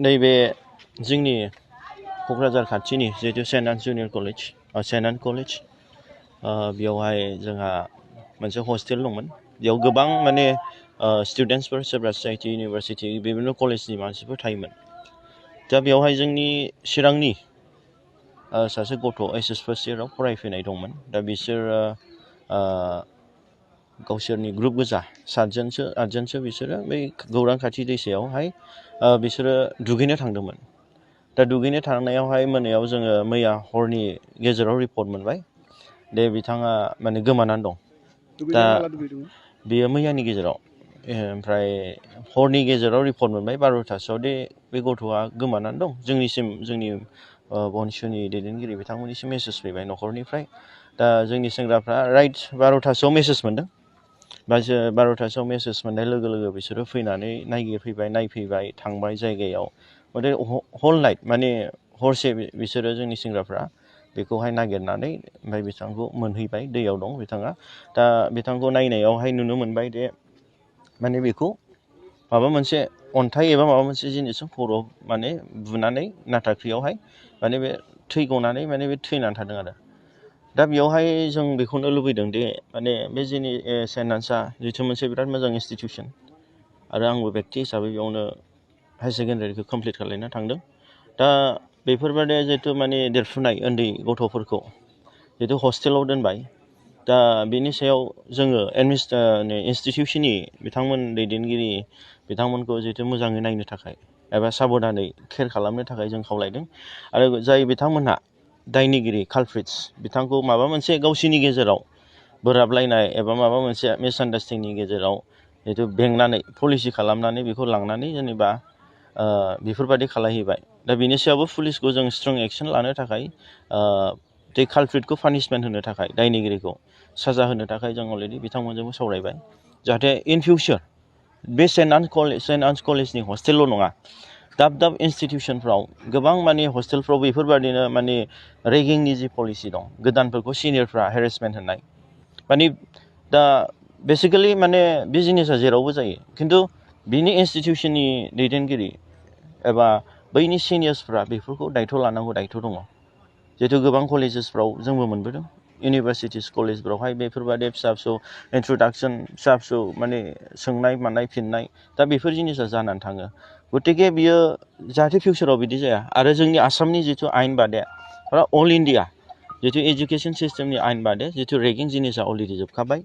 नैबे जोंनि क'क्राझार खाथिनि जिहेतु Saint Ann's junior college Saint Ann's college बेयावहाय जोंहा मोनसे हस्टेल दंमोन बेयाव गोबां माने स्टुडेन्टसफोर सोरबा सिआइटि इउनिभारसिटि बेबायदिनो कलेजनि मानसिफोर थायोमोन दा बेयावहाय जोंनि चिरांनि सासे गथ' एसएस फार्स्ट इयाराव फरायफैनाय दंमोन दा बिसोरो गावसोरनि ग्रुप गोजा 7जनसो बिसोरो बै गौरां खाथि दैसायावहाय बिसोरो दुगैनो थांदोंमोन दा दुगैनो थांनायावहाय मोनायाव जोङो मैया हरनि गेजेराव रिपर्ट मोनबाय दे बिथाङा माने गोमानानै दं दा बेयो मैयानि गेजेराव ओमफ्राय हरनि गेजेराव रिपर्ट मोनबाय 12थासोआव दे बे गथ'आ गोमानानै दं जोंनि बनसुनि दैदेनगिरि बिथांमोननिसिम मेसेज फैबाय न'खरनिफ्राय दा जोंनि सेंग्राफ्रा राइट 12थासोआव मेसेज मोनदों 12थासोआव मेसेज मोननाय लोगो लोगो बिसोरो फैनानै नायगिरफैबाय नायफैबाय थांबाय जायगायाव माने हल नाइट माने हरसे बिसोरो जोंनि सेंग्राफ्रा बेखौहाय नागिरनानै ओमफ्राय बिथांखौ मोनहैबाय दैयाव दं बिथाङा दा बिथांखौ नायनायावहाय नुनो मोनबाय दे माने बेखौ माबा मोनसे अन्थाइ एबा माबा मोनसे जिनिसजों खर'आव माने बुनानै नाथाख्रियावहाय माने बे थै गनानै माने बे थैनानै थादों आरो दा बेयावहाय जों बेखौनो लुबैदों दे माने बे जोंनि सेन्ट आन्सआ जिथु मोनसे बिराद मोजां इनस्टिटिउसन आरो आंबो बेक्ति हिसाबै बेयावनो हायार सेकेन्डारिखौ कमप्लिट खालामना थांदों दा बेफोरबादि जिहेतु माने देरफुनाय उन्दै गथ'फोरखौ जिहेतु हस्टेलाव दोनबाय दा बेनि सायाव जोङो इनस्टिटिउसननि बिथांमोन दैदेनगिरि बिथांमोनखौ जिहेतु मोजाङै नायनो थाखाय एबा साबधानै केयार खालामनो थाखाय जों खावलायदों आरो जाय बिथांमोनहा दायनिगिरि कालप्रिट्स बिथांखौ माबा मोनसे गावसिनि गेजेराव बोराबलायनाय एबा माबा मोनसे मिसआन्डारस्टेन्डिंनि गेजेराव जिहेतु बेंनानै पलिसि खालामनानै बेखौ लांनानै जेनेबा बेफोरबायदि खालामहैबाय दा बेनि सायावबो पुलिसखौ जों स्ट्रं एक्सन लानो थाखाय बे कालप्रिटखौ पानिशमेन्ट होनो थाखाय दायनिगिरिखौ साजा होनो थाखाय जों अलरेडि बिथांमोनजोंबो सावरायबाय जाहाथे इन फिउचार बे सेन्ट आन्स कलेजनि हस्टेलल' नङा दाब दाब इनस्टिटिउसनफ्राव गोबां माने हस्टेलफ्राव बेफोरबायदिनो माने रेगिंनि जि पलिसि दं गोदानफोरखौ सिनियरफ्रा हेरेसमेन्ट होनाय माने दा बेसिकेलि माने बे जिनिसा जेरावबो जायो खिन्थु बिनि इनस्टिटिउसननि दैदेनगिरि एबा बैनि सिनियर्सफ्रा बेफोरखौ दायथ' लानांगौ दायथ' दङ जिहेतु गोबां कलेजेसफ्राव जोंबो मोनबोदों इउनिभारसिटिस कलेजफ्रावहाय बेफोरबायदि फिसा फिसौ इन्ट्रडाक्सन फिसा फिसौ माने सोंनाय मानाय फिननाय दा बेफोर जिनिसा जानानै थाङो गतिके बियो जाहाथे फिउचाराव बिदि जाया आरो जोंनि आसामनि जिथु आयेन बादे अल इन्डिया जिथु एजुकेसन सिस्टेमनि आयेन बादे जिथु रेगिं जिनिसा अलरेडि जोबखाबाय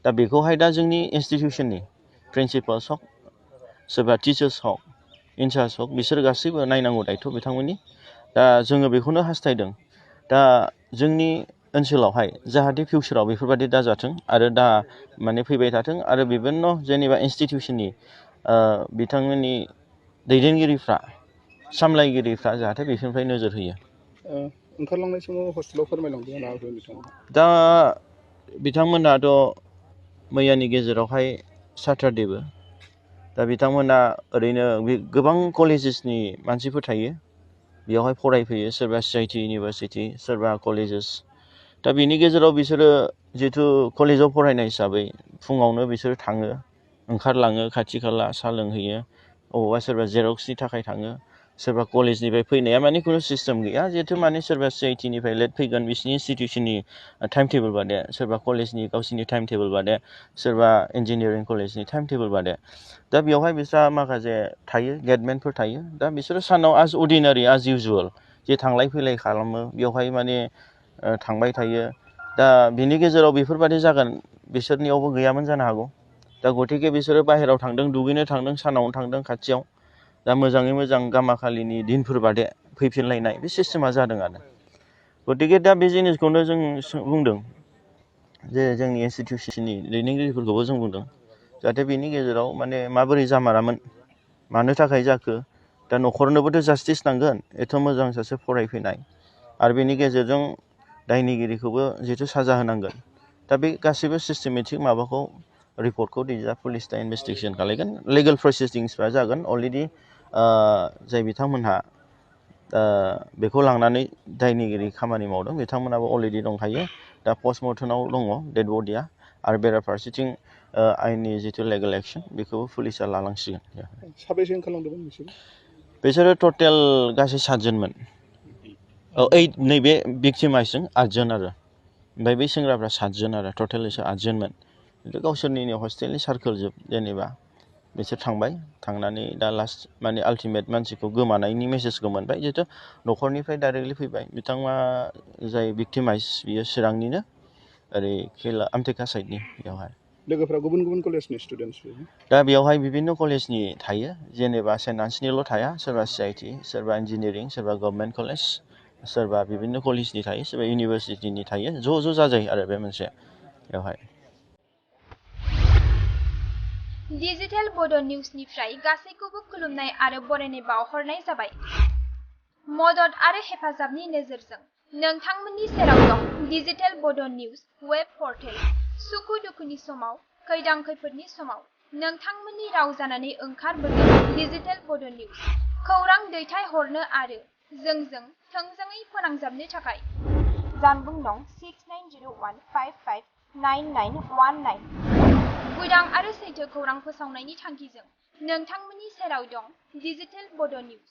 दा बेखौहाय दा जोंनि इनस्टिटिउसननि प्रिन्सिपाल्स हक सोरबा टिचार्स हक इनचार्ज हक बिसोर गासैबो नायनांगौ दायथ' बिथांमोननि दा जोङो बेखौनो हास्थायदों दा जोंनि ओनसोलावहाय जाहाथे फिउचाराव बेफोरबायदि दाजाथों आरो दा माने फैबाय थाथों आरो बिभिन्न जेनेबा इनस्टिटिउसननि बिथांमोननि दैदेनगिरिफ्रा सामलायगिरिफ्रा जाहाथे बेफोरनिफ्राय नोजोर होयो ओंखारलांनाय समाव हस्टेलाव फोरमायलांदों दा बिथांमोनाथ' मैयानि गेजेरावहाय सैटरडेबो दा बिथांमोना ओरैनो गोबां कलेजेसनि मानसिफोर थायो बेयावहाय फरायफैयो सोरबा सिआइटि इउनिभारसिटि सोरबा कलेजेस दा बिनि गेजेराव बिसोरो जिहेतु कलेजाव फरायनाय हिसाबै फुङावनो बिसोरो थाङो ओंखारलाङो खाथि खाला साहा लोंहैयो अबावबा सोरबा जेरक्सनि थाखाय थाङो सोरबा कलेजनिफ्राय फैनाया माने खुनु सिस्टेम गैया जिहेतु माने सोरबा सिआइटिनिफ्राय लेट फैगोन बिसिनि इनस्टिटिउसननि टाइम टेबोल बादे सोरबा कलेजनि गावसिनि टाइम टेबोल बादे सोरबा इन्जिनियारिं कलेजनि टाइम टेबोल बादे दा बेवहाय बिस्रा माखासे थायो गेटमेनफोर थायो दा बिसोरो सानाव एज अर्डिनारि एज इउजुअल जे थांलाय फैलाय खालामो बेवहाय माने थांबाय थायो दा बिनि गेजेराव बेफोरबायदि जागोन बिसोरनियावबो गैयामोन जानो हागौ दा गतिके बिसोरो बाहेरायाव थांदों दुगैनो थांदों सानावनो थांदों खाथियाव दा मोजाङै मोजां गामाखालिनि दिनफोर बादे फैफिनलायनाय बे सिस्टेमा जादों आरो गतिके दा बे जिनिसखौनो जों बुंदों जे जोंनि इनस्टिटिउसननि दैदेनगिरिफोरखौबो जों बुंदों जाहाथे बेनि गेजेराव माने माबोरै जामारामोन मानो थाखाय जाखो दा न'खरनोबोथ' जास्टिस नांगोन एथ' मोजां सासे फरायफैनाय आरो बेनि गेजेरजों दायनिगिरिखौबो जिहेतु साजा होनांगोन दा बे गासैबो सिस्टेमेटिक माबाखौ रिपर्टखौ दैजा पुलिस दा इनभेस्टिगेसन खालामगोन लिगेल प्रसेसिंसफ्रा जागोन अलरेडि जाय बिथांमोनहा बेखौ लांनानै दायनिगिरि खामानि मावदों बिथांमोनाबो अलरेडि दंखायो दा पस्टमर्टेमाव दङ डेड बडिया आरो बेराफारसेथिं आयेननि जिथु लिगेल एक्सन बेखौबो पुलिसा लालांसिगोन साबेसे ओंखारलांदोंमोन बिसोर बिसोरो टटेल गासै 7 जनमोन। नैबे भिक्टिमाइजजों 8 जन आरो ओमफ्राय बै सेंग्राफ्रा 7 जन आरो टटेल इसोर 8 जनमोन। खिन्थु गावसोरनिनो हस्टेलनि सार्कोल जोब जेनेबा बिसोर थांबाय थांनानै दा लास्ट माने आल्टिमेट मानसिखौ गोमानायनि मेसेजखौ मोनबाय जिहेथु न'खरनिफ्राय डाइरेक्टलि फैबाय बिथाङा जाय भिक्टिमाइज बियो चिरांनिनो ओरै खेला आमथेखा साइडनि बेयावहाय। लोगोफ्रा गुबुन गुबुन कलेजनि स्टुडेन्टस दा बेयावहाय बिभिन्न कलेजनि थायो जेनेबा सेन्ट आन्सनिल' थाया सोरबा CIT सोरबा इन्जिनियारिं सोरबा गभर्नमेन्ट कलेज सोरबा बिभिन्न कलेजनि थायो सोरबा इउनिभारसिटिनि थायो ज' जाजायो आरो बे मोनसे बेवहाय। डिजिटेल बड' निउसनिफ्राय गासैखौबो खुलुमनाय आरो बरायनाय बावहरनाय जाबाय। मदद आरो हेफाजाबनि नोजोरजों नोंथांमोननि सेराव दं डिजिटेल बड' निउस वेब पर्टेल। सुखु दुखुनि समाव खैदां खैफोदनि समाव नोंथांमोननि राव जानानै ओंखारबोदों डिजिटेल बड' निउस। खौरां दैथायहरनो आरो जोंजों थोंजोङै फोनांजाबनो थाखाय जानबुं दं 6901559919। उदां आरो सैथो खौरां फोसावनायनि थांखिजों नोंथांमोननि सेराव दं डिजिटेल बड' निउस।